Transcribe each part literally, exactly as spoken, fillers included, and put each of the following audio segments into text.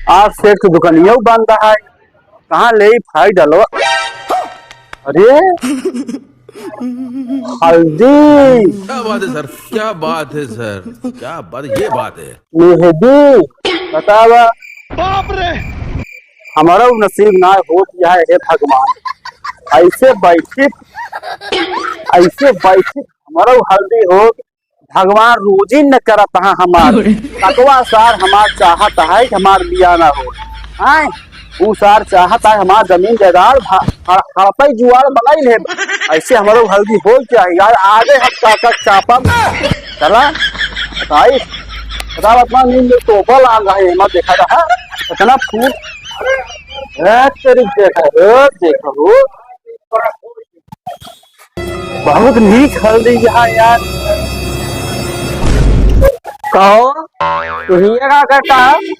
आज सेठ के दुकनिया बंद है, कहाँ ले फाई डालो? अरे, हल्दी। क्या बात है सर, क्या बात है सर, क्या बात, ये बात है। मेहंदी, बतावा। बाप रे। हमारा उ नसीब ना होत, यह है भगवान। ऐसे बैठित, ऐसे बैठित हमारा उ हल्दी होत, भगवान रोजी न करत हा हमार। ककवा सार हमार चाहत है कि हमार बिया ना हो। आय, उ सार चाहत है हमार जमीन जायदाद भा-, हड़-, हड़पई जुआड़ बनाई ले। ऐसे हमरो हल्दी हो क्या है यार? आगे हम काका चापम। चला, बताई। बताओ, अपना नींद में तोपा लाग रहे हैं, मत देखा रहा। इतना फूल। ए, तेरी देखा, ए, देखा हो। बहुत नीक हल्दी यहाँ यार। कहो, तू हियाँ का करता है?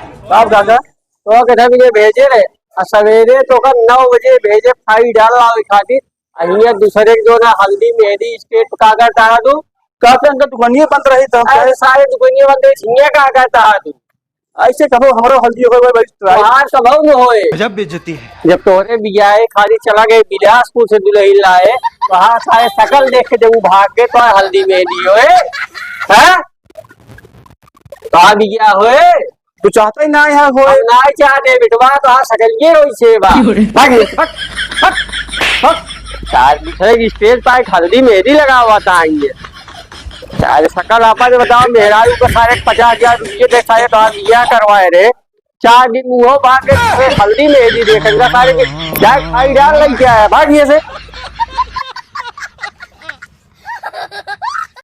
साहब काका, तो कहता भी ये भेजे रहे, और सवेरे तो का नौ बजे भेजे, फाई डाल लावे खातिर, और हियाँ दूसरे के जो ना हल्दी मेहंदी स्टेट का करता है तू? काका, इनका दुकानिए बंद रही तो हम अरे कहे सारे दुकानिए बंद रही, हियाँ का करता है तू? ऐसे कहो, हमरो हल्दी होए भाई, भाई, try। बाहर कबहू न होए। गजब बेइज्जती है। जब तोहरे बियाहे खाली चला गए बिलासपुर से दुल्हन लाए, तो हाँ, सारे शकल देख के जब वो भाग गए, तो हल्दी मेहंदी होए, हैं? तो आ बिया होए? तू चाहता ही ना यहाँ होए। हम ना चाहते बेटवा, तो आ शकल ये होई से बा। भाग, भाग, भाग, भाग। चार दूसरे की स्टेज पर एक हल्दी मेहंदी लगा हुआ था ये। चाहे सकल आपा जे बताओ, मेहरारू को सारे पचास हजार रुपये दे, सारे तो आप बिया करवाए रे। चार दिन मुँहो बांध के सारे हल्दी मेहंदी देखे, इनका सारे के जाए खाई डाल लग गया है, भाग ये से।